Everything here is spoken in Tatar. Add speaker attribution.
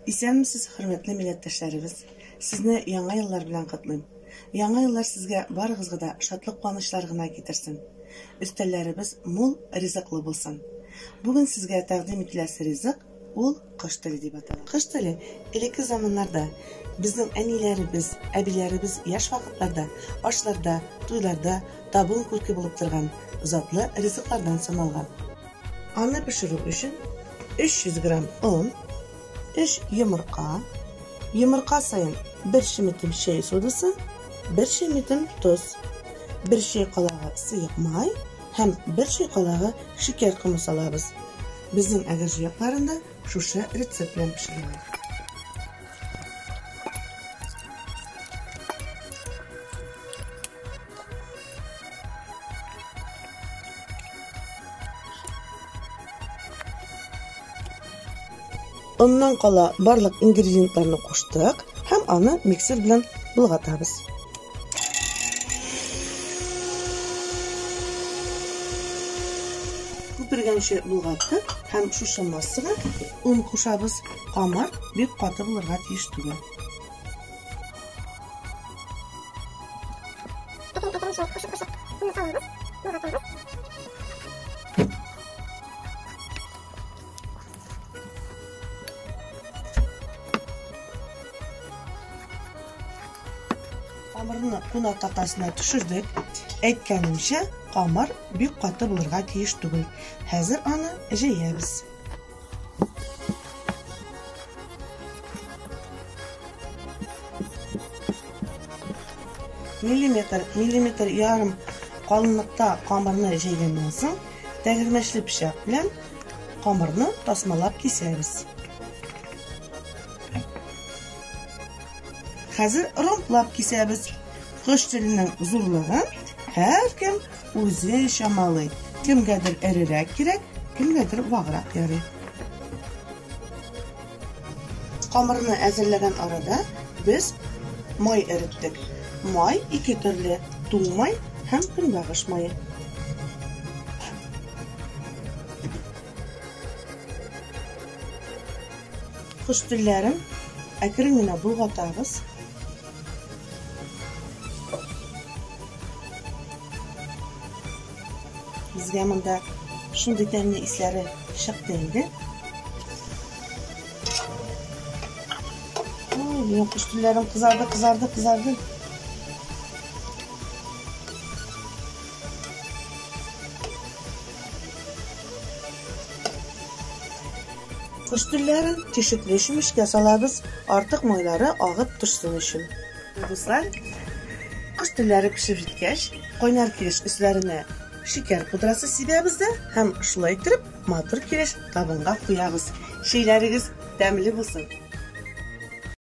Speaker 1: Исәнмесез, хөрмәтле милләттәшләребез! Сезне Яңа еллар белән котлыйм. Яңа еллар сезгә барыгызга да шатлык-куанычлар гына китерсен. Өстәлләребез мул ризыклы булсын. Бүген сезгә тәкъдим ителәсе ризык, ул кош теле дип атала. Кош теле элекке заманнарда безнең әниләребез, әбиләребез яшь вакытларда ашларда, туйларда табын күрке булып торган затлы ризыклардан саналган. Аны пешерү өчен 300 грамм он, 3 йомырка, йомырка саен 1 чеметем чәй содасы, 1 чеметем тоз, 1 чәй калагы сыек май һәм 1 чәй калагы шикәр комы салабыз. Безнең Әгерҗе якларында шушы рецепт белән пешерәләр. Оннан кала барлык ингредиентларны куштык һәм аны миксер белән болгатабыз. Күпергәнче болгаттык һәм шушы массага он кушабыз. Камыр бик каты булырга тиеш түгел. Камырны куна тактасына төшердек. Әйткәнемчә, камыр бик каты булырга тиеш түгел. Хәзер аны җәябез. Миллиметр, миллиметр ярым калынлыкта камырны җәйгәннән соң, тәгәрмәчле пычак белән камырны тасмалап кисәбез. Хәзер ромблап кисәбез. Кош теленең зурлыгын һәркем үзе чамалый. Кемгәдер эрерәк кирәк, кемгәдер ваграк ярый. Камырны әзерләгән арада без май эреттек. Май ике төрле, туң май һәм көнбагыш мае. Кош телләрен әкрен генә болгатабыз. Безгә монда шундый тәмле исләре чыкты инде. Ой, минем кош телләрем кызарды, кызарды, кызарды. Кош телләрен тишекле чүмечкә салабыз, артык майлары агып төшсен өчен. Дуслар, кош телләре пешеп җиткәч, кайнар килеш өсләренә шикәр пудрасы сибәбез дә һәм шулай иттереп матур килеш табынга куябыз. Чәйләрегез тәмле булсын!